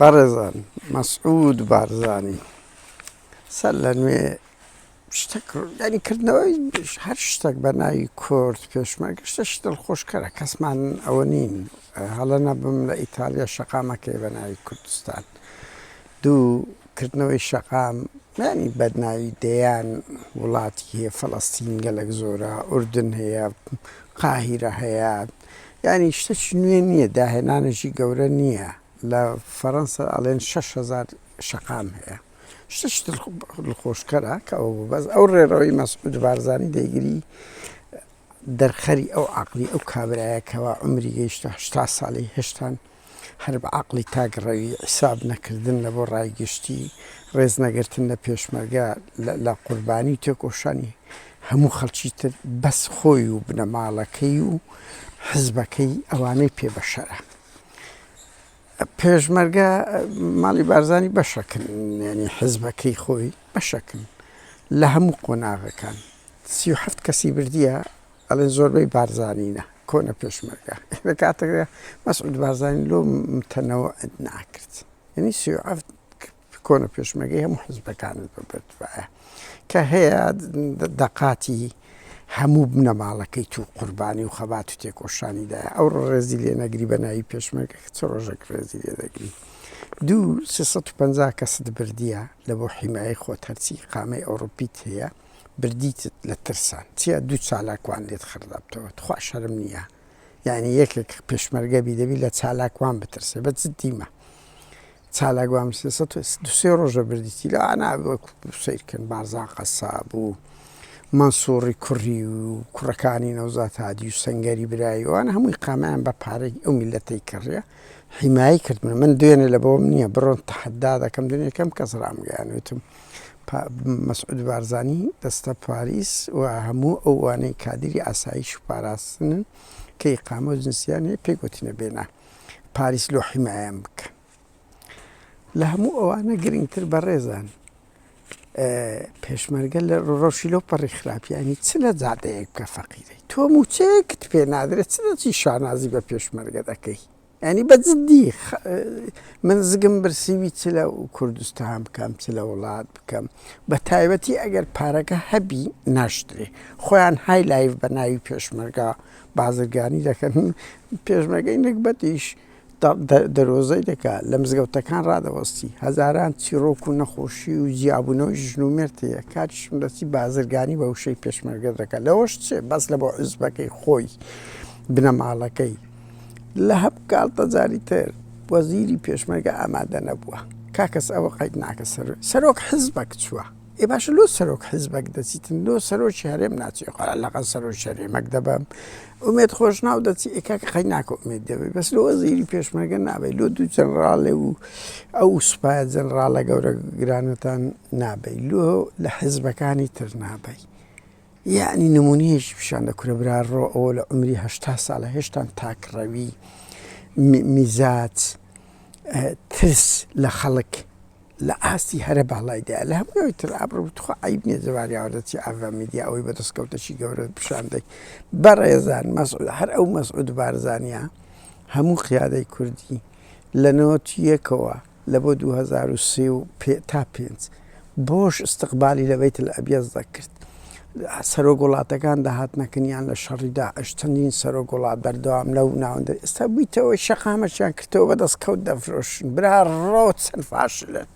بەڕێزان مەسعود بارزانی سەر لە نوێ شتێک ینی کردنەوەی هەر شتێک بە ناوی کورد پێشمەرگە شتێکی دڵخۆشکەرە کەسمان ئەوە نین هەڵە نەبم لە ئیتالیا شەقامەکەی بە ناوی کوردستان دوو کردنەوەی شەقام ینی بەدناوی دەیان وڵاتی هەیە فەڵەستین گەلک زۆرە ئوردن هەیە قاهیرە هەیە یانی شتێکی نوێ نییە، داهێنانێکی گەورە نییە، لە فەرەنسا ئەڵێن 6000 شەقام هەیە، شتێکی دڵخۆشکەرە کە ئەوە بوو، بەس ئەو ڕێڕەوەی مەسعود بارزانی دەیگری دەرخەری ئەو عەقڵی ئەو کابرایە کەوا عومری گەیشتە 80 ساڵی هێشتان هەر بە عەقڵی تاک ڕەوی حیساب نەکردن لە بۆ ڕای گشتی، ڕێز نەگرتن لە پێشمەرگە، لە قوربانی و تێکۆشانی هەموو خەڵکی تر بەس خۆی و بنەماڵەکەی و حزبەکەی ئەوانەی پێ بەشەرە. پێشمەرگە ماڵی بارزانی بەشەکن یعنی حزبەکەی خۆی بەشەکن لە هەموو قۆناغەکان 37 کەسی بردیە ئەڵێن زۆربەی بارزانینە کۆنە پێشمەرگە لە کاتێکدا مەسعود بارزانی لۆ متەنەوعت ناکرد یعنی 37 کۆنە پێشمەرگەی هەموو حزبەکانت ببردبایە کە هەیە دەقاتی هەموو بنەماڵەکەی تو قوربانی و خەبات و تێکۆشانیدایە ئەو ڕێزی لێ نەگری بە ناوی پێشمەرگە چ ڕۆژێک ڕێزی لێ دەگری دوو 350 کەست بردیە لە بۆ حیمایەی خۆت هەرچی قامەی ئەوڕوپیت هەیە بردیتت لە ترسان چیە دوو چالاکوان لێت خڕدەبتەوە تخوا شەرم نییە یعنی یەکێک پێشمەرگە بی دەبی لە چالاکوان بترسێ بە جدیمە چالاکوان سێ ڕۆژە بردیتی لە ئانا سیرکن بارزان قەساب و مەنسوڕی کوڕی و کوڕەکانی نەوزاد هادی و سەنگەری برایی ئەوان هەمووی قامیان بە پارەی ئەو میلەتەی کڕیە حیمایی کردن من دوێنێ لە بۆم نییە بڕۆن تەحەدا دەکەم دوێنێکەم کەس ڕامگەیان وتم مەسعود بارزانی دەستە پاریس و هەموو ئەوانەی کادیری ئاسایش و پاراستنن کە ئیقامە و جنسیان هەیە پێی گوتنە بێنە پاریس لۆ حیمایەم بکەن. لە هەموو ئەوانە گرنگتر بەڕێزان پێشمەرگە لە ڕەوشی لەو پەڕی خراپیانی چ لە جادەیەک بکە فەقیرەی تۆ موچەیەکت پێ نادرێت چ دەچی شانازی بە پێشمەرگە دەکەی یانی بە جدی من زگم برسیوی چ لە کوردستان بکەم چ لە وڵات بکەم بە تایبەتی ئەگەر پارەکە هەبی ناشترێ خۆیان های لایف بە ناوی پێشمەرگا بازرگانی دەکەن پێشمەرگەی نەگبەتیش دەرۆزەی دەکا لە مزگەوتەکان ڕادەوەستی هەزاران چیڕۆک و نەخۆشی و جیابوونەوەی ژن و مێرد هەیە کاتیشم دەچی بازرگانی بە وشەی پێشمەرگە دەکات لەوەش چێ بەس لە بۆ عزبەکەی خۆی بنەماڵەکەی لە هەم گاڵتەجاری تر وەزیری پێشمەرگە ئامادە نەبووە کاکەس ئەوە قەید ناکە سەرۆک سەرۆک حزبەک چووە ئێ باشە لۆ سەرۆک حزبەک دەچیتن لۆ سەرۆکی هەرێم ناچی خۆ لەقە سەرۆکی هەرێمەک دەبم ئومێد خۆشناو دەچی ئێ کاکە قەی ناکە ئومێد دەبی بەس لۆ وەزیری پێشمەرگە نابی لۆ دوو جەنراڵێ و ئەو سوپایە جەنراڵە گەورە گرانەتان نابی لۆ لە حزبەکانی تر نابی یەعنی نمونەیەکی پیشان دە کورە برا ڕۆ ئەوە لە عومری 80 ساڵە هێشتان تاکڕەوی میزاج ترس لە خەڵک لە ئاستی هەرە باڵایدا لە هەمووی تر ئابڕوو تخوا عیب نییە جەباری ئاوردەچی ئاڤا میدیا ئەوەی بە دەستکەوتەکی گەورە پیشان دەی بەڕێزان مەسعود هەر ئەو مەسعود بارزانیە هەموو قیادەی کوردی لە نەوەت یەکەوە لە بۆ 2003 و تا پێنج بۆش ئیستقبالی لە بەیت الابیض دەکرد. سەرۆک وڵاتەکان دەهاتنە کنیان لە شەڕی داعش چەندین سەرۆک وڵات بەردەوام لەو ناوەندە ئێستا بوویتەوە شەقامەکیان کردەوە بە دەستکەوت دەفرۆشن برا ڕۆ چەند فاشلن.